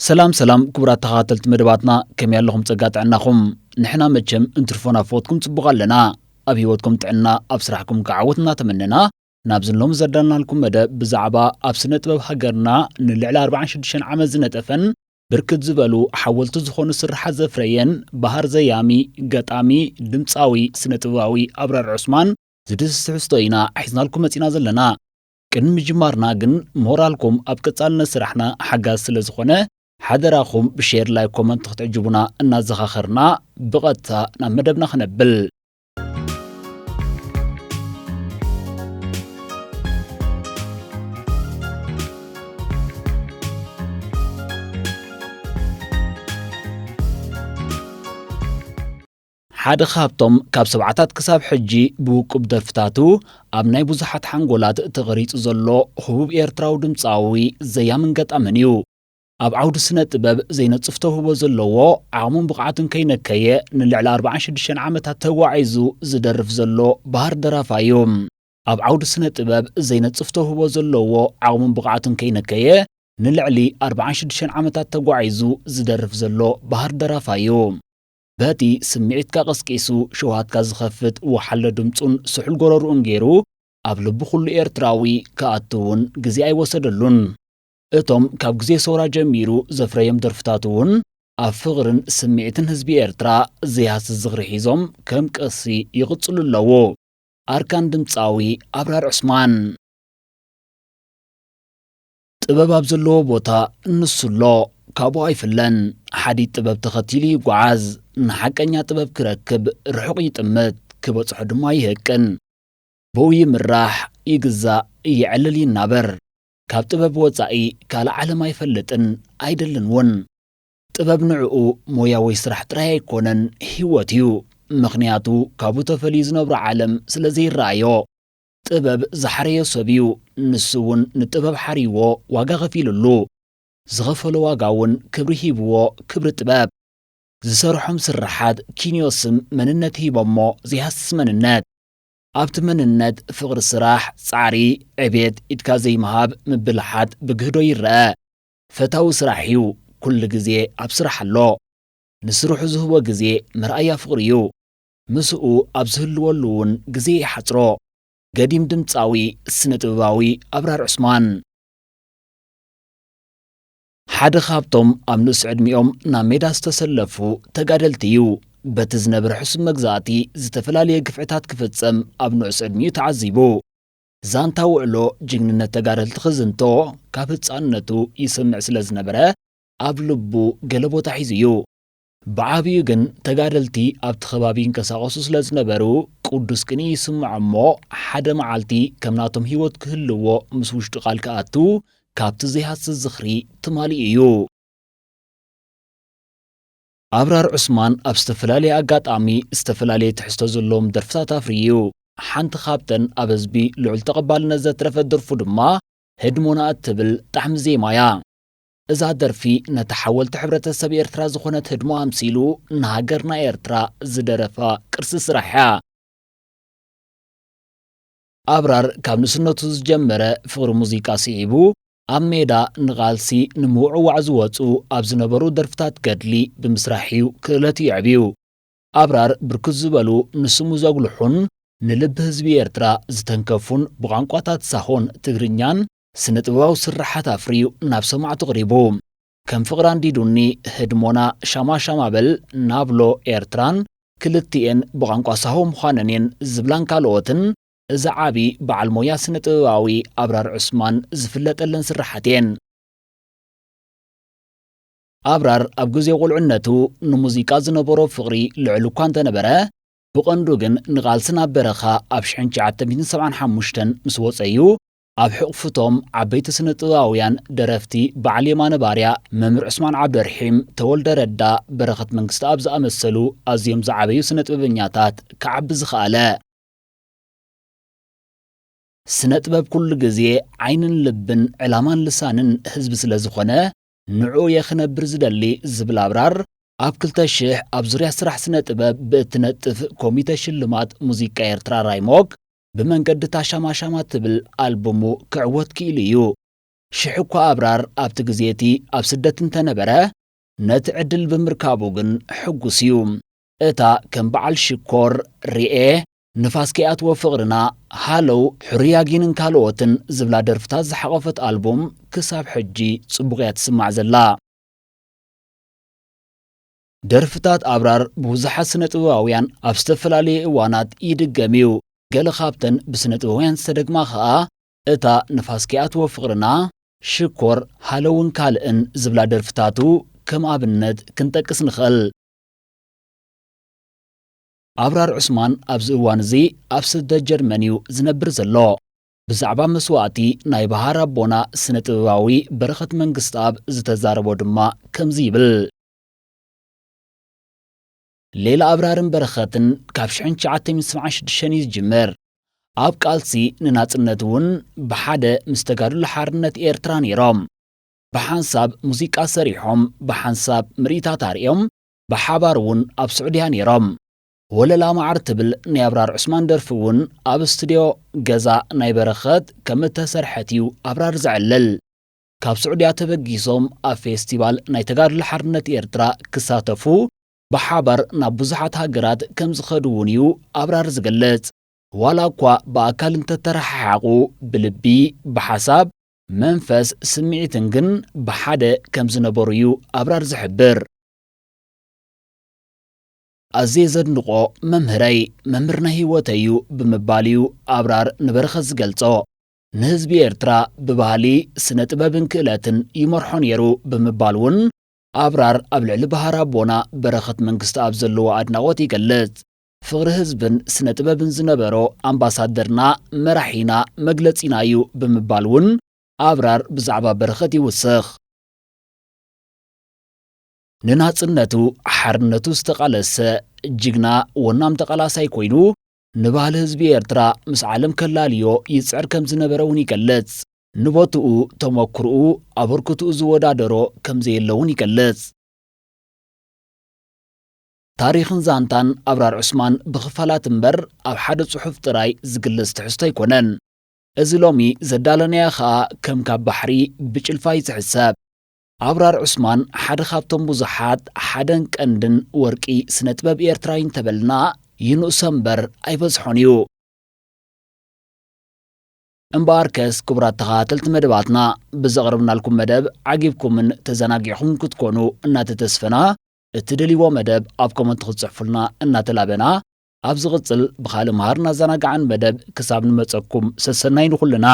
ሰላም ሰላም ክቡራት ተኸታተልቲ መደባትና፣ ከመይ ኣለኹም? ጸጋ ጥዕናኹም? ንሕና መቸም እንትርፎ ናፍቖትኩም ጽቡቕ ኣለና። ኣብ ህይወትኩም ጥዕና፣ ኣብ ስራሕኩም ከዓ ዓወት እናተመነና፣ ናብዚ ሎሚ ዘዳልናልኩም መደብ ብዛዕባ ኣብ ስነ ጥበብ ሃገርና ንልዕሊ ኣርባዓን ሽዱሽተን ዓመት ዝነጠፈን ብርክት ዝበሉ ሓወልቲ ዝኾኑ ስርሓት ዘፍረየን በሃር ዘያሚ፣ ገጣሚ፣ ድምጻዊ፣ ስነ ጥበባዊ ኣብራር ዑስማን ዝድህስስ ትሕዝቶ ኢና ሒዝናልኩም መጺና ዘለና። ቅድሚ ምጅማርና ግን ሞራልኩም ኣብ ቀጻልነት ስራሕና ሓጋዚ ስለ ዝኾነ፣ ሓደራኹም ብሼር፣ ላይክ፣ ኮመንት ክትዕጅቡና እናዘኻኸርና ብቐጥታ ናብ መደብና ክነብል። ሓደ ካብቶም ካብ ሰብዓታት ክሳብ ሕጂ ብውቁብ ደርፍታቱ ኣብ ናይ ብዙሓት ሓንጎላት ተቐሪጹ ዘሎ ህቡብ ኤርትራዊ ድምጻዊ ዘያምን ገጣምን እዩ። ኣብ ዓውዲ ስነ ጥበብ ዘይነጽፍ ተውህቦ ዘለዎ፣ ዓቕሙን ብቕዓቱን ከይነከየ ንልዕሊ ኣርባዓን ሽዱሽተን ዓመታት ተጓዒዙ ዝደርፍ ዘሎ በሃር ደራፋይ እዩ። ኣብ ዓውዲ ስነ ጥበብ ዘይነጽፍ ተውህቦ ዘለዎ፣ ዓቕሙን ብቕዓቱን ከይነከየ ንልዕሊ ኣርባዓን ሽዱሽተን ዓመታት ተጓዒዙ ዝደርፍ ዘሎ በሃር ደራፋይ እዩ። በቲ ስምዒትካ ቀስቂሱ ሸውሃትካ ዝኸፍት ወሓለ ድምጹን ስሑል ጎረርኡን ገይሩ ኣብ ልቢ ኩሉ ኤርትራዊ ክኣቱ እውን ግዜ ኣይወሰደሉን። እቶም ካብ ግዜ ሰውራ ጀሚሩ ዘፍረዮም ደርፍታቱ እውን ኣብ ፍቕርን ስምዒትን ህዝቢ ኤርትራ ዘይሃስስ ዝኽሪ ሒዞም ከም ቀሲ ይቕጽሉ ኣለዉ። ኣርካን ድምጻዊ ኣብራር ዑስማን። ጥበብ ኣብ ዘለዎ ቦታ ንሱ ኣሎ፣ ካብኡ ኣይፍለን። ሓዲት ጥበብ ተኸቲሉ ይጓዓዝ። ንሓቀኛ ጥበብ ክረክብ ርሑቕ ይጥምት፣ ክበጽሖ ድማ ይህቅን። ብኡ ይምራሕ፣ ይግዛእ፣ ይዕልል፣ ይናበር። ካብ ጥበብ ወጻኢ ካልእ ዓለም ኣይፈልጥን፣ ኣይደልን እውን። ጥበብ ንዕኡ ሞያ ወይ ስራሕ ጥራይ ኣይኮነን፣ ህይወት እዩ። ምኽንያቱ ካብኡ ተፈልዩ ዝነብሮ ዓለም ስለ ዘይረኣዮ። ጥበብ ዝሓረዮ ሰብ እዩ። ንሱ እውን ንጥበብ ሓርይዎ ዋጋ ከፊሉሉ። ዝኸፈሎ ዋጋ እውን ክብሪ ሂብዎ፣ ክብሪ ጥበብ። ዝሰርሖም ስርሓት ኪንዮ ስም መንነት ሂቦሞ ዘይሃስስ መንነት። ኣብቲ መንነት ፍቕሪ ስራሕ፣ ጻዕሪ፣ ዕቤት፣ ኢድካ ዘይምሃብ፣ ምብልሓት ብግህዶ ይረአ። ፈታዊ ስራሕ እዩ፣ ኩሉ ግዜ ኣብ ስራሕ ኣሎ። ንስርሑ ዝህቦ ግዜ መርኣያ ፍቕሪ እዩ። ምስኡ ኣብ ዝህልወሉ እውን ግዜ ይሓጽሮ። ገዲም ድምጻዊ ስነ ጥበባዊ ኣብራር ዑስማን። ሓደ ካብቶም ኣብ ንኡስ ዕድሚኦም ናብ ሜዳ ዝተሰለፉ ተጋደልቲ እዩ። በቲ ዝነበረ ሕሱም መግዛእቲ ዝተፈላለየ ግፍዕታት ክፍጸም ኣብ ንኡስ ዕድሚኡ ተዓዚቡ። ዛንታ ውዕሎ ጅግንነት ተጋደልቲ ክዝንቶ ካብ ህጻንነቱ ይሰምዕ ስለ ዝነበረ፣ ኣብ ልቡ ገለ ቦታ ሒዙ እዩ። ብዓቢኡ ግን ተጋደልቲ ኣብቲ ከባቢ ይንቀሳቐሱ ስለ ዝነበሩ፣ ቅዱስ ቅንኢ ይስምዖ እሞ፣ ሓደ መዓልቲ ከም ናቶም ህይወት ክህልዎ ምስ ውሽጡ ቃል ክኣቱ፣ ካብቲ ዘይሃስስ ዝኽሪ ትማሊ እዩ። ኣብራር ዑስማን ኣብ ዝተፈላለየ ኣጋጣሚ ዝተፈላለየ ትሕዝቶ ዘለዎም ደርፍታት ኣፍርዩ እዩ። ሓንቲ ካብተን ኣብ ህዝቢ ልዑል ተቐባልነት ዘትረፈት ደርፉ ድማ ህድሞና እትብል ጣዕሚ ዜማ እያ። እዛ ደርፊ ነታ ሓወልቲ ሕብረተሰብ ኤርትራ ዝኾነት ህድሞ ኣምሲሉ ንሃገርና ኤርትራ ዝደረፋ ቅርሲ ስራሕ እያ። ኣብራር ካብ ንእስነቱ ዝጀመረ ፍቕሪ ሙዚቃ ስዒቡ፣ ኣብ ሜዳ ንቓልሲ ንምውዕዋዕ ዝወጹ ኣብ ዝነበሩ ደርፍታት ገድሊ ብምስራሕ እዩ ክእለቱ የዕብዩ። ኣብራር ብርክት ዝበሉ ንስሙ ዘጉልሑን ንልቢ ህዝቢ ኤርትራ ዝተንከፉን ብቋንቋታት ሳሆን ትግርኛን ስነ ጥበባዊ ስርሓት ኣፍርዩ ናብ ሰማዕቱ ኣቕሪቡ። ከም ፍቕሪ ኣንዲዱኒ፣ ህድሞና፣ ሻማ ሻማ በል፣ ናብሎ ኤርትራን ክልቲኤን ብቋንቋ ሳሆ ምዃነን እየን ዝብላን ካልኦትን፣ እዚ ዓቢ በዓል ሞያ ስነ ጥበባዊ ኣብራር ዑስማን ዝፍለጠለን ስርሓት እየን። ኣብራር ኣብ ግዜ ቁልዕነቱ ንሙዚቃ ዝነበሮ ፍቕሪ ልዑል እኳ እንተነበረ፣ ብቐንዱ ግን ንቓልሲ ናብ በረኻ ኣብ ሽሕን ትሽዓተ ሚእትን ሰብዓን ሓሙሽተን ምስ ወጸ እዩ። ኣብ ሕቑፍቶም ዓበይቲ ስነ ጥበባውያን ደረፍቲ በዓል የማነ ባርያ፣ መምህር ዑስማን ዓብደርሒም፣ ተወልደ ረዳ፣ በረኸት መንግስተኣብ ዝኣመሰሉ ኣዝዮም ዝዓበዩ ስነ ጥበበኛታት ክዓቢ ዝኸኣለ። ስነ ጥበብ ኩሉ ግዜ ዓይንን ልብን ዕላማን ልሳንን ህዝቢ ስለ ዝኾነ፣ ንዕኡ እየ ክነብር ዝደሊ ዝብል ኣብራር፣ ኣብ ክልተ ሽሕ ኣብ ዙርያ ስራሕ ስነ ጥበብ ብእትነጥፍ ኮሚተ ሽልማት ሙዚቃ ኤርትራ ራይሞክ ብመንገዲ ታሻማሻማ ትብል ኣልቡሙ ክዕወት ክኢሉ እዩ። ሽሕ እኳ ኣብራር ኣብቲ ግዜ እቲ ኣብ ስደት እንተነበረ፣ ነቲ ዕድል ብምርካቡ ግን ሕጉስ እዩ። እታ ከም በዓል ሽኮር፣ ርኤ፣ ንፋስ ከይኣትዎ ፍቕርና፣ ሃለው፣ ሕሩያ ጊንን ካልኦትን ዝብላ ደርፍታት ዝሓቖፈት ኣልቡም ክሳብ ሕጂ ጽቡቕ እያ ትስማዕ ዘላ። ደርፍታት ኣብራር ብብዙሓት ስነ-ጥበባውያን ኣብ ዝተፈላለየ እዋናት ይድገም እዩ። ገለ ካብተን ብስነ-ጥበባውያን ዝተደግማ ኸኣ እታ ንፋስ ከይኣትዎ ፍቕርና፣ ሽኮር፣ ሃለውን ካልእን ዝብላ ደርፍታቱ ከም ኣብነት ክንጠቅስ ንኽእል። ኣብራር ዑስማን ኣብዚ እዋን እዚ ኣብ ስደት ጀርመን እዩ ዝነብር ዘሎ። ብዛዕባ መስዋእቲ ናይ በሃር ኣቦና ስነ-ጥበባዊ በረኸት መንግስትኣብ ዝተዛረቦ ድማ ከምዚ ይብል። ሌላ ኣብራርን በረኸትን ካብ ሽሕን ትሽዓተ ሚእትን ሰብዓን ሽዱሽተን እዩ ዝጅምር። ኣብ ቃልሲ ንናጽነት እውን ብሓደ ምስ ተጋድሎ ሓርነት ኤርትራ ነይሮም። ብሓንሳብ ሙዚቃ ሰሪሖም፣ ብሓንሳብ ምርኢታት ኣርእዮም፣ ብሓባር እውን ኣብ ስዑድያ ነይሮም። ወለላ መዓር ትብል ናይ ኣብራር ዑስማን ደርፊ እውን ኣብ ስቱድዮ ገዛ ናይ በረኸት ከም እተሰርሐት እዩ ኣብራር ዘዕልል። ካብ ስዑድያ ተበጊሶም ኣብ ፌስቲቫል ናይ ተጋድሎ ሓርነት ኤርትራ ክሳተፉ ብሓባር ናብ ብዙሓት ሃገራት ከም ዝኸዱ እውን እዩ ኣብራር ዝገልጽ። ዋላ እኳ ብኣካል እንተተረሓሓቑ፣ ብልቢ፣ ብሓሳብ፣ መንፈስ፣ ስምዒትን ግን ብሓደ ከም ዝነበሩ እዩ ኣብራር ዝሕብር። ኣዝየ ዘድንቖ መምህረይ፣ መምህር ናይ ህይወተይ እዩ ብምባል እዩ ኣብራር ንበረኸት ዝገልጾ። ንህዝቢ ኤርትራ ብባህሊ፣ ስነ ጥበብን ክእለትን ይመርሖ ነይሩ ብምባል እውን ኣብራር ኣብ ልዕሊ በሃር ኣቦና በረኸት መንግስትኣብ ዘለዎ ኣድናቖት ይገልጽ። ፍቕሪ ህዝብን ስነ ጥበብን ዝነበሮ ኣምባሳደርና፣ መራሒና፣ መግለጺና እዩ ብምባል እውን ኣብራር ብዛዕባ በረኸት ይውስኽ። ንናጽነቱ ሓርነቱ ዝተቓለሰ ጅግና ወናም ተቓላሳይ ኮይኑ፣ ንባህሊ ህዝቢ ኤርትራ ምስ ዓለም ከላልዮ ይጽዕር ከም ዝነበረ እውን ይገልጽ። ንቦትኡ፣ ተመክሮኡ፣ ኣበርክቶኡ ዝወዳደሮ ከም ዘየለ እውን ይገልጽ። ታሪኽን ዛንታን ኣብራር ዑስማን ብኽፋላት እምበር ኣብ ሓደ ጽሑፍ ጥራይ ዝግለጽ ትሕዝቶ ኣይኮነን። እዚ ሎሚ ዘዳለናዮ ኸኣ ከም ካብ ባሕሪ ብጭልፋ እዩ ዝሕሰብ። ኣብራር ዑስማን ሓደ ካብቶም ብዙሓት ሓደን ቀንድን ወርቂ ስነ ጥበብ ኤርትራዊ እንተበልና ይንእሶ እምበር ኣይበዝሖን እዩ። እምበኣርከስ ክቡራት ተኸታተልቲ መደባትና፣ ብዘቕረብናልኩም መደብ ዓጊብኩምን ተዘናጊዕኹም ክትኮኑ እናተተስፈና፣ እትደልይዎ መደብ ኣብ ኮመንት ክትጽሕፉልና እናተላበና፣ ኣብ ዝቕጽል ብኻልእ መሃርን ኣዘናጋዕን መደብ ክሳብ ንመጸኩም ሰሰናይ ንኹልና።